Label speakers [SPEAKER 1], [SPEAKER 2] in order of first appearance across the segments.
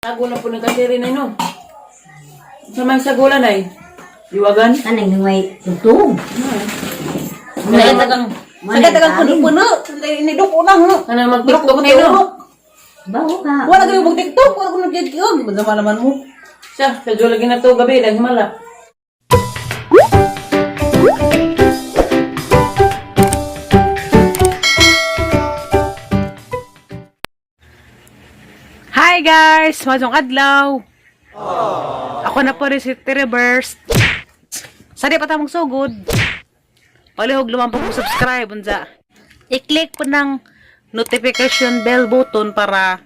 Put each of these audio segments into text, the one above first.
[SPEAKER 1] Sagulan po ng kasiri na no. Sa may sagulan ay. Liwagan.
[SPEAKER 2] Kanang may tugtog.
[SPEAKER 3] Sakit agang sakit agang puno-puno. Inidok ko lang. No?
[SPEAKER 1] Ano mag-TikTok na no.
[SPEAKER 2] Bawo ka.
[SPEAKER 3] Wala kayo mag-TikTok, wala ko nag-TikTok. Madama naman mo.
[SPEAKER 1] Siya, sa lagi na to gabi dahil himala.
[SPEAKER 3] Hi guys! Majong adlaw! Ako na po rin si Tiriburst. Sa di pa tamang sugod. Palihog lumang po subscribe unsa. I-click po ng notification bell button para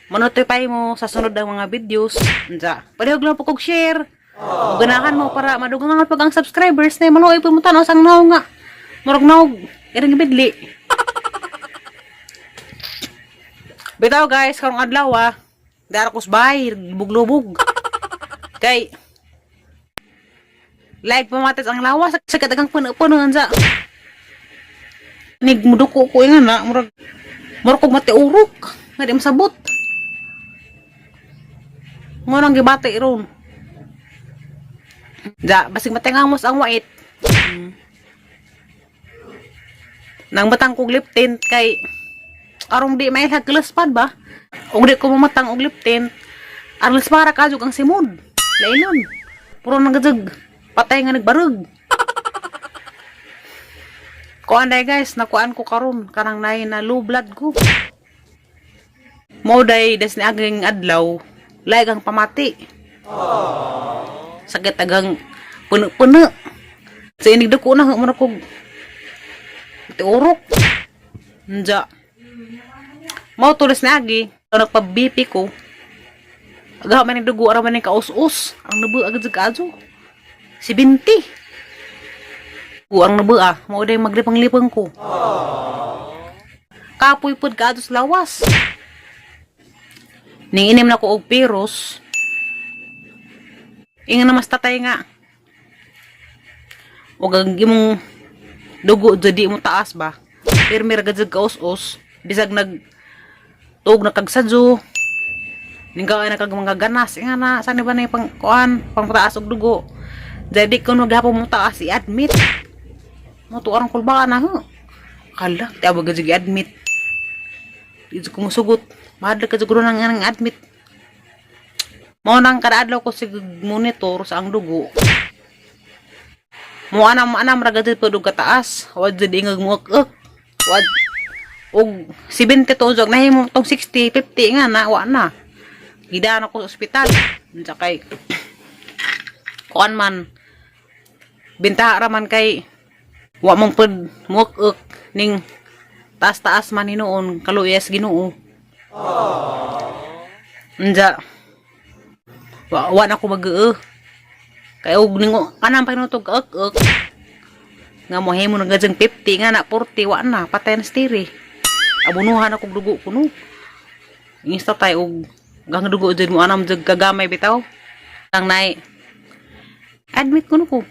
[SPEAKER 3] ma-notify mo sa sunod ng mga videos. Unsa. Palihog lumang po kog share. O ganahan mo para madugangan pag ang subscribers na maluoy po mo tanaw sang naong nga. Murag naog. Iring bidli. Bitaw guys, karong adlaw ah. Dara ko bay, lubog-lubog. Kay like pamatas ang lawas sa katagang puno-puno sa nig muduko ko nga na murag murag kog matiurok nga di masabot. Mo nang gibati ron. Da, basig matingamos ang wait. Nang batang kog lip tint kay arong di may haglaspad ba? Og di ko mamatang og lip tint. Arles para kajug ang simod. Lainon. Puro nagajag. Patay nga nagbarug. Kuan day guys, nakuan ko karon kanang nay na low blood ko. Mo day des ni aging adlaw, laig ang pamati. Sakit agang puno-puno. Sa inig duko na mo na kog tiurok. Nja. Mao tulis na agi, nagpa-BP ko. Agaw man ning dugo ara man ning kaus-us. Ang nabu agad sa kaadyo. 70. Ku ang nabu ah, mao day maglipang-lipang ko. Kapoy pud kaadto sa lawas. Ning inim na ko og piros. Inga na mas tatay nga. Og ang imong dugo jud di mo taas ba. Pirmi ra gud kaus-us, bisag nag tuog na kag sadyo. Ninggaw na kag mga ganas, nga na saan ba na yung pang kuan, pang taas og dugo. Jadi kun maghapon mo taas i-admit. Mo to arang kulbaan na ho. Kala, ti abog gud i-admit. Di jud ko musugot. Mahadlok ka jud ko nang nang admit. Mao nang kada adlaw ko sig monitor sa ang dugo. Mo anam anam ra gud pud og kataas. Wa jud ingag mo ek. Wa og 70 to og nahimo tong 60, 50 nga na wa na. Gidaan ako sa ospital. Unsa kay kuan man bintaha ra man kay wa mong pud muak ning taas-taas man hinuon kaluyas Ginoo. Unja wa na ko mag Kay og ning kanang pahinutog ek ek nga mohimo na gajang 50 nga na 40 wa na patay na stiri. Abunuhan ako og dugo kuno. Insta tay og gang dugo jud mo anam jud kagamay bitaw. Ang nay admit kuno ko.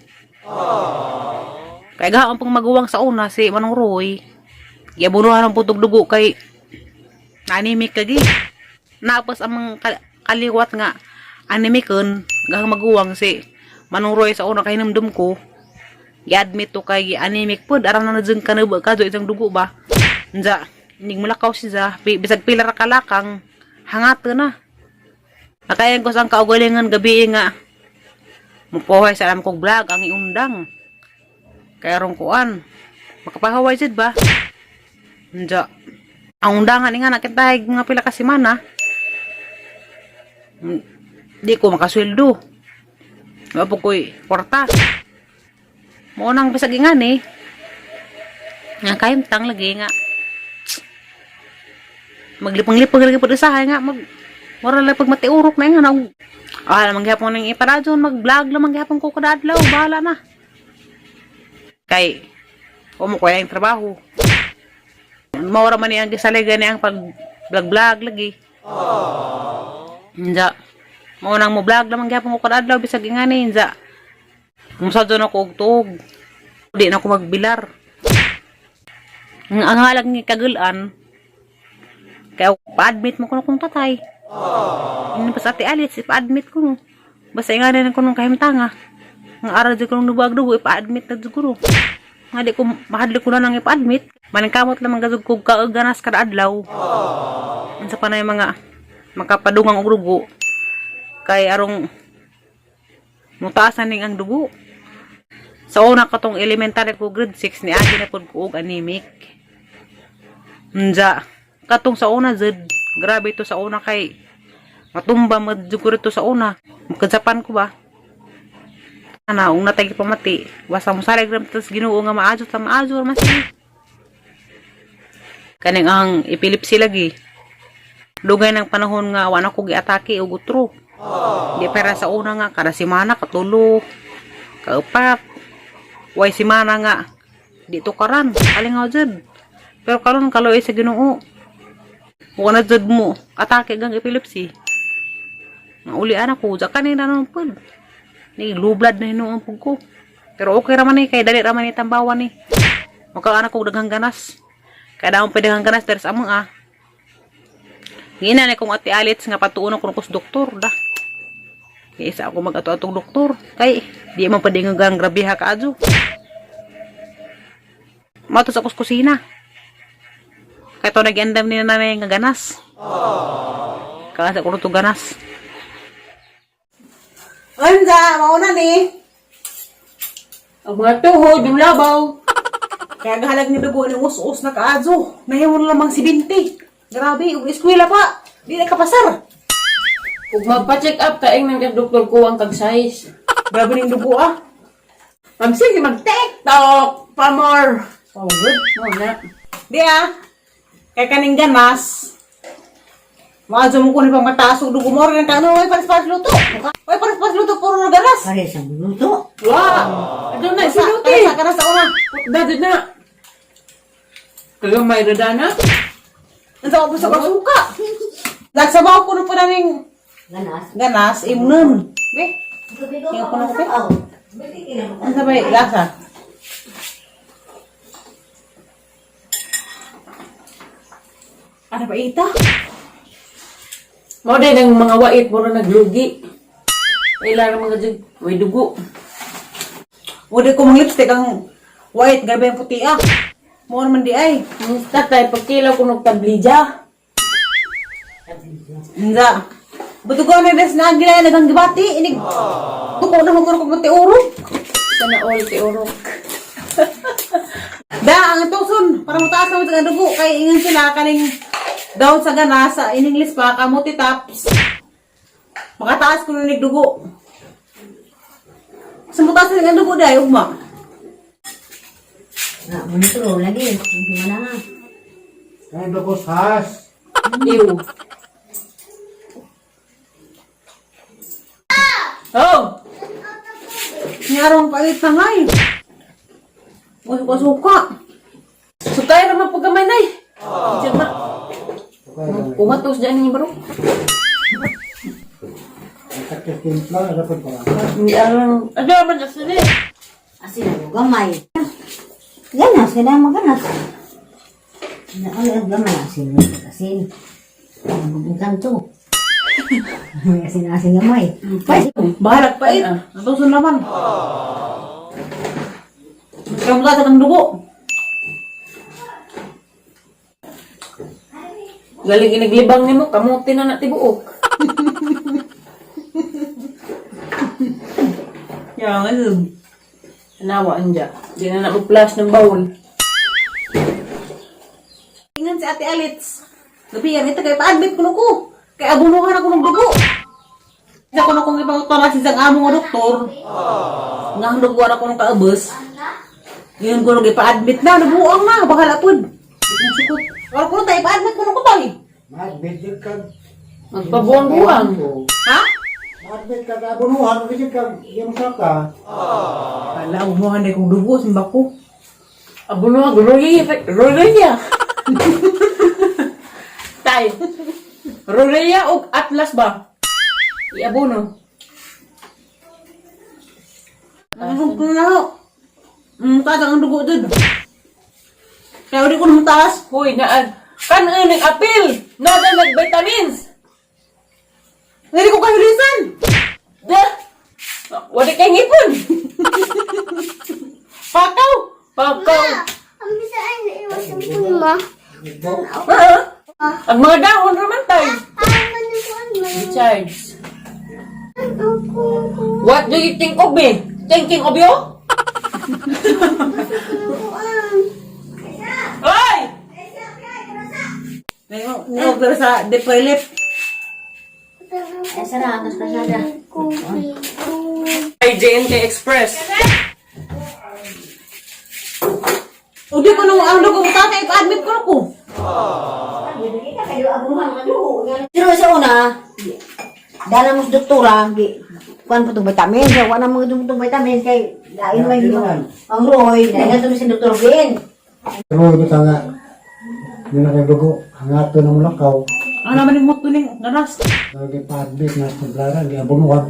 [SPEAKER 3] Kay gaang pang maguwang sa una si Manong Roy. Giabunuhan ang putog dugo kay anemic kagi. Napos ang mga kaliwat nga anemicon gahang maguwang si Manong Roy sa una kay hinumdum ko. Gi-admit to kay anemic pod aran na jud kanaba kadto isang dugo ba. Nja, inig mulakaw siya bisag pila ra kalakang hangat na. Nakayan ko sa ang kaugalingan gabi nga. Mupohay sa alam kong vlog ang iundang. Kaya rong kuan. Makapahaway jud ba? Nja. Ang undangan nga nakitay mga pila ka semana. Di ko makasweldo. Wa po ko'y kwarta. Mo nang bisag ingan eh. Nga kahimtang lagi nga. Maglipang-lipang lagi po usahay nga mag mura lang pag matiurok na nga na ah lamang gihapon ning iparadyon mag-vlog lamang gihapon ko kada adlaw bahala na. Kay o mo kuya yung trabaho. Maura man niyang gisaligan niyang pag vlog-vlog lagi. Inja. Mao nang mo vlog lamang gihapon ko kada adlaw bisag ingani inja. Musadyo na ko og tuog. Di na ko magbilar. Ang halag ni kagulan kaya pa-admit mo kuno kong tatay. Ini pas Ate Alice, ipa-admit ko no. Basta nga na ko nung kahimtanga. Ang araw di ko nung nubag dugo, ipa-admit na siguro. Nga di ko, mahadli ko na nang ipa-admit. Maningkamot lamang gazug ko kaaganas kada adlaw. Unsa pa na yung mga makapadungang og dugo. Kay arong mutaas na ning ang dugo. Sa una katong elementary ko grade 6 ni agi na pud ko og anemic. Unja, katong sa una zed, grabe ito sa una kay matumba madjud ko sa una. Makajapan ko ba? Ana, ung natay pamati, wasa mo sarig ram tas Ginoo nga maajo ta maajo man sige. Kaning ang epilepsy lagi. Dugay ng panahon nga wa na ko giatake og utro. Di pera sa una nga kada semana katulo, kaupat. Way semana nga di to karan, kalingaw jud. Pero karon kaloy sa Ginoo. Wa na jud mo atake gang epilepsy. Nauli ana ko ja kanina naman pud. Ni lublad na hinuon pud ko. Pero okay ra man ni kay dali ra man ni tambawan ni. Maka anak ko daghang ganas. Kaya daon pa daghang ganas diri sa among ah. Ngina ni kong Ate Alits nga patuon ko kus doktor da. Kay isa ako mag-ato-atong doktor kay di man pa dingang grabeha kaadyo. Mato sa kus kusina. Kay to nag-andam ni nanay nga ganas. Kaya sa kuno to ganas.
[SPEAKER 1] Unsa, mauna ni. Ang mga tuhod, yung labaw.
[SPEAKER 3] Kaya gahalag ni dugo ni us-us na kaadyo. Nahimo na lamang si Binti. Grabe, ug eskwela pa. Di na kapasar.
[SPEAKER 1] Kung magpa-check up ka, ingnan ka doktor ko ang kag size.
[SPEAKER 3] Grabe ning dugo ah.
[SPEAKER 1] Ma'am, sige, mag-TikTok! Pa more!
[SPEAKER 3] Oh, good.
[SPEAKER 1] Oh, na.
[SPEAKER 3] Di ah. Kay kaning ganas. Maadyo mo kunin pang mataas og dugo mo rin ka ano, ay pares-pares luto. Ay pares-pares luto puro na ganas.
[SPEAKER 2] Pare sa luto.
[SPEAKER 1] Wa! Ito na, sinuti!
[SPEAKER 3] Kana sa kana sa una.
[SPEAKER 1] Dado na! Kagamay na dana.
[SPEAKER 3] Unsa ko sa kasuka. Nagsabaw ko na pa ning
[SPEAKER 2] Ganas.
[SPEAKER 3] ganas imnon. Be, Tingnan ko na kape. Unsa ba yung lasa? Ano ba ita?
[SPEAKER 1] Mao din ang mga wait mura naglugi. Ila ra mga jud, way dugo.
[SPEAKER 3] Wala ko mga lipstick ang white, grabe ang puti ah. Mo naman di ay.
[SPEAKER 1] Ang tatay pagkilaw ko og tablija.
[SPEAKER 3] Hindi. Buto ko na des na gila nagang gibati inig. Tuko na humuro ko puti uro.
[SPEAKER 1] Sana all ti urok.
[SPEAKER 3] Da ang tuson para mutaas naman sa dugo kay ingon sila kaning down sa ganas sa in English pa kamuti tops. Makataas ko nig dugo. Sa mutaas na ang dugo dai ugma.
[SPEAKER 2] Na, monitro lagi. Ang sumala nga.
[SPEAKER 4] Ay, bakos has.
[SPEAKER 1] Ew. Oh!
[SPEAKER 3] Nyarong pait na ngay. Suka-suka.
[SPEAKER 1] Sukay ra man pud gamay nay. Diyan ma. Kumatos diyan ninyo bro.
[SPEAKER 4] Sakit timpla, dapat ba?
[SPEAKER 1] Hindi alam. Ano man sa ni?
[SPEAKER 2] Asin ang gamay. Ganas, kailangan maganas. Na, ano ang gamay? Asin, asin. Ang kanto. Asin, asin gamay. Pwede.
[SPEAKER 3] Bahalag pait. Natuson naman. Kaya mutaas ang dugo.
[SPEAKER 1] Galing iniglibang nimo kamuti na na tibuok.
[SPEAKER 3] Ya, nga
[SPEAKER 1] Tanawa anja. Di na na mo flash ng bowl.
[SPEAKER 3] Ingan si Ate Alits. Gabi yan, ito kay pa-admit ko ko. Kay abunuhan ako ng dugo. Isa ko na kung ipangutara si isang amo nga doktor. Nga ang dugo ako ng kaabos. Ngayon ko nung ipa-admit na, nabuang na, bahala po. Sukot. Wala ko na tayo, ipa-admit ko na ko tayo.
[SPEAKER 4] Maadmit ka.
[SPEAKER 1] Magpabuang-buang.
[SPEAKER 3] Ha?
[SPEAKER 4] Maadmit ka, abunuhan, kasi ka, yung saka.
[SPEAKER 3] Wala, abunuhan na kong dugo, simba ko.
[SPEAKER 1] Abuno roleya, roleya. Tay. Roleya og Atlas ba? Iabuno.
[SPEAKER 3] Ano ko na ako? Taas ang dugo dun. Kaya uli ko na mataas.
[SPEAKER 1] Hoy, naan. Kanon ng apil. Nada nag vitamins.
[SPEAKER 3] Dili ko kahulisan.
[SPEAKER 1] Da! Wala kay ngipon.
[SPEAKER 3] Pakaw.
[SPEAKER 1] Pakaw.
[SPEAKER 5] Ang bisa ay naiwas ang pulma.
[SPEAKER 1] Ha? Ang mga dahon raman tay.
[SPEAKER 5] Ay, manukuan man.
[SPEAKER 1] Charge.
[SPEAKER 5] Ang kukuan.
[SPEAKER 1] What do you think of me? Thinking of you? Ay!
[SPEAKER 3] Niog dara sa deprelip.
[SPEAKER 2] Ay, sara, atos pasada.
[SPEAKER 1] Ay, JNK Express.
[SPEAKER 3] O di ko nung ang dugo mo tatay, ipa-admit ko ako.
[SPEAKER 2] Pero sa una, dala mo sa doktora, gi, kuan pa itong vitamin, so wala mga itong vitamin, kay lain man yung ang Roy, dahil nga ito si Dr. Ben.
[SPEAKER 4] Pero ito nga, yun na kay dugo, ang ato ng lakaw,
[SPEAKER 3] Ano naman yung muto ning ganas?
[SPEAKER 4] naging pa-admit na sa tablaran, giabunuhan.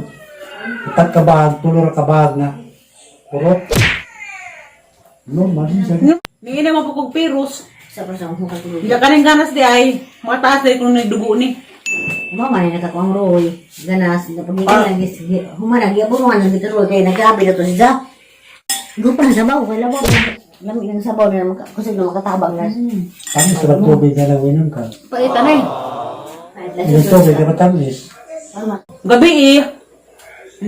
[SPEAKER 4] Upat ka bahag, tulo ra ka bahag na. Kurot. No, mali siya.
[SPEAKER 3] Ni ina mo kog pirus.
[SPEAKER 2] Sa prasang kong katulog.
[SPEAKER 3] Hindi ka ning ganas di ay mataas di kung dugo ni.
[SPEAKER 2] Mama na nakakuha ang Roy, ganas, napagiging lang, humana, giabunuhan ng Dr. Roy, kay naggrabe na to siya. Gupa na sabaw, kay labaw, lamig ng sabaw na kusog na makatabang na.
[SPEAKER 4] Tamis ra tubig na lang inom ka.
[SPEAKER 3] Paitan ay.
[SPEAKER 4] Yung tubig, dapat tamis.
[SPEAKER 3] Gabi eh.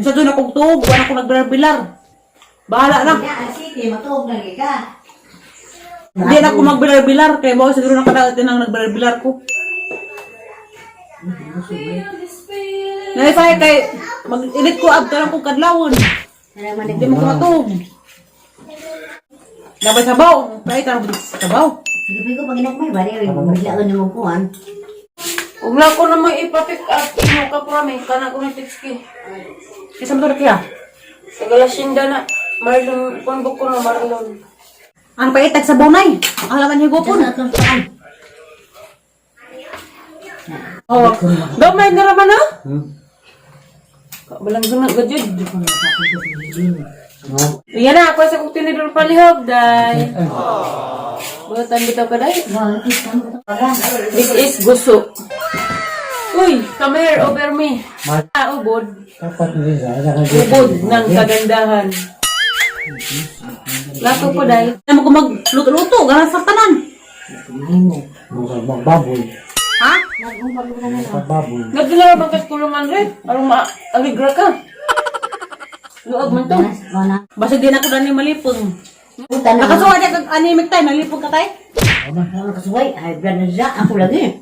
[SPEAKER 3] Sa doon akong tuog, wala akong nagbilar-bilar. Bahala na.
[SPEAKER 2] Sige, matuog lagi ka.
[SPEAKER 3] Hindi na ako magbilar-bilar kay bawa siguro nakadaot din ang nagbilar-bilar ko. Naisay kay mag-init ko abto lang kong kadlawon. Hindi mo ko matuog. Labay sabaw, paitan ako sa sabaw.
[SPEAKER 2] Sige, ko pag inakmay ba, di, bigla ka naman kuhan.
[SPEAKER 1] Huwag na ko na may ipa-pick up. Imo ka prami. Kana ko na text ki.
[SPEAKER 3] Kaysa mo to kaya.
[SPEAKER 1] Sa Galasinda na. Marlon. Kunbok ko na Marlon.
[SPEAKER 3] Ano pa itag sa bonay? Ang laman niya gupon.
[SPEAKER 2] Sa atong saan?
[SPEAKER 1] Oh. Gamay na raman ha?
[SPEAKER 4] Hmm?
[SPEAKER 1] Balang guna gajud.
[SPEAKER 4] No?
[SPEAKER 1] Yan na, ako sa kong tinidor palihog, day. Buhatan bitaw ka, day. This is guso. Uy, come here, over me. Ah, ubod.
[SPEAKER 4] Dapat hindi siya. Ano ka
[SPEAKER 1] Ubod ng kagandahan. Lato po, day.
[SPEAKER 3] Ano ko magluto-luto, ganas sa tanan.
[SPEAKER 4] Magbaboy.
[SPEAKER 3] Ha?
[SPEAKER 4] Magbaboy.
[SPEAKER 1] Nagdala bang kas kulungan rin? Arong maaligra ka. Luag man to.
[SPEAKER 2] Wala.
[SPEAKER 3] Basta di na ako dani malipong.
[SPEAKER 2] Puta na.
[SPEAKER 3] Nakasuwa niya kag anemic tayo, nalipong ka tayo.
[SPEAKER 2] Wala kasuway. High blood na siya. Ako lagi.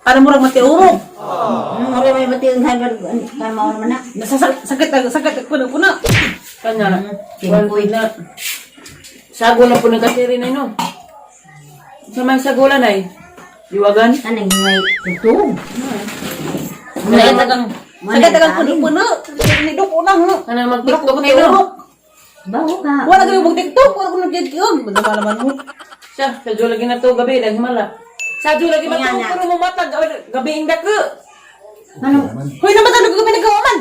[SPEAKER 3] Para murag matiurok.
[SPEAKER 2] Ano nga may bati ang high blood? Kaya mauna man na.
[SPEAKER 3] Nasasakit, sakit, kuno kuno.
[SPEAKER 1] Kana. One na. Sago na po ng kasiri na ino. Sa may sagulan ay. Liwagan.
[SPEAKER 2] Kanang may tugtog.
[SPEAKER 3] Sakit agang, sakit agang kuno kuno. Ni duko na ho.
[SPEAKER 1] Kana
[SPEAKER 3] Murag
[SPEAKER 1] mag-tiktok na ino.
[SPEAKER 3] matiurok.
[SPEAKER 2] Bago ka.
[SPEAKER 3] Wala gani mong TikTok, wala ko nagkikiyog. Madama naman mo.
[SPEAKER 1] Siya, sadyo lagi na to gabi dahil himala. Sadyo lagi matuog pero mo matag gabi ing dako.
[SPEAKER 2] Ano?
[SPEAKER 3] Hoy naman tayo nagkagabi nagkawaman.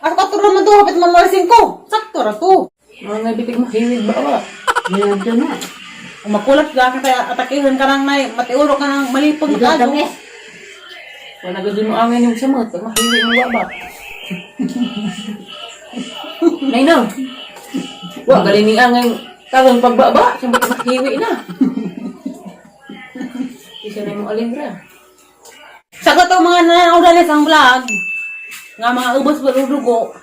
[SPEAKER 3] Ako katuro man to, hapit man malasing ko. Sakto ra to.
[SPEAKER 1] Mga nga bitig mo hiwig ba wa?
[SPEAKER 2] Yun to na.
[SPEAKER 3] Kung makulat ka, kaya atakihan ka nang may, matiurok ka nang malipong
[SPEAKER 2] Ito
[SPEAKER 3] ka.
[SPEAKER 2] tamis.
[SPEAKER 1] Wala gud mo angin yung samot, pag mahiwi mo wa ba. Nay no. Wa galing ni angin karon pagbaba, samot mahiwi na. Isa na mo aligra.
[SPEAKER 3] Sa katong mga nanaodalis ang vlog, nga mga ubos pa dugo,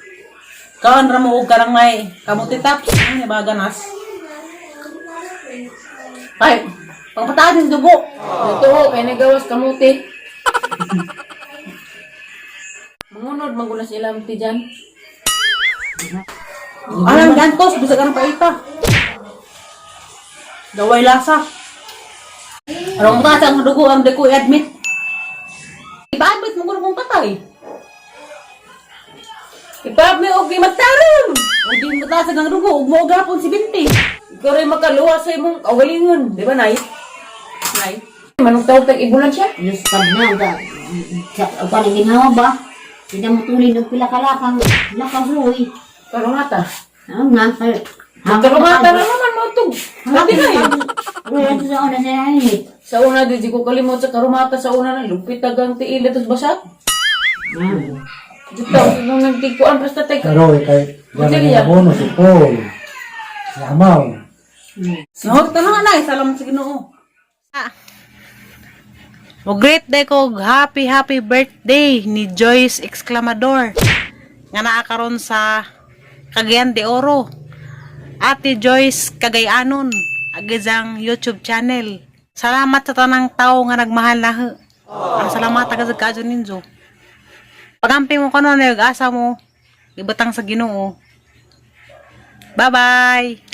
[SPEAKER 3] kaon ra mo og karang may kamuti tops, ano ba ganas? Ay, pangpataas ng dugo.
[SPEAKER 1] Ito kay nagawas kamuti. Mangunod mangunas ilang ti dyan.
[SPEAKER 3] Alam gantos, bisag anong paita. Daway lasa. Arong mataas ang dugo ang di ko i-admit. Ipa-admit mo kung patay.
[SPEAKER 1] Ipaab mi og magtarong.
[SPEAKER 3] O di mataas ang dugo, ug mo gapon si Binti.
[SPEAKER 1] Ikaw rin makaluwa sa imong kaugalingon, di ba, Nay? Nay? Manong tawag tag ibulan siya?
[SPEAKER 2] Diyos pag na. Sa paano ginawa ba? Hindi mo tuloy ng pila ka lakang. Lakaw suoy.
[SPEAKER 1] Karungata.
[SPEAKER 2] Ano nga?
[SPEAKER 1] Karungata na naman mo tug. Dati na eh.
[SPEAKER 2] Wala ito sa una sa nanin.
[SPEAKER 1] Sa una, di ko kalimot sa karumata sa una na lupit tagang tiil atos basat. Dito, nung nagtiguan, basta tayo.
[SPEAKER 4] Pero kay
[SPEAKER 1] Buti
[SPEAKER 4] yan
[SPEAKER 1] niya.
[SPEAKER 4] ang abono si Paul. Si Amaw.
[SPEAKER 3] Suhot na nga na, salamat sa Ginoo. Ah. Mo great day ko, happy happy birthday ni Joyce Exclamador nga naa karon sa Cagayan de Oro. Ate Joyce Cagayanon, agizang YouTube channel. Salamat sa tanang tao nga nagmahal na. Ang salamat taga sa kadyo ninyo. Pagamping mo kanon, asa mo, ibatang sa Ginoo. Bye-bye!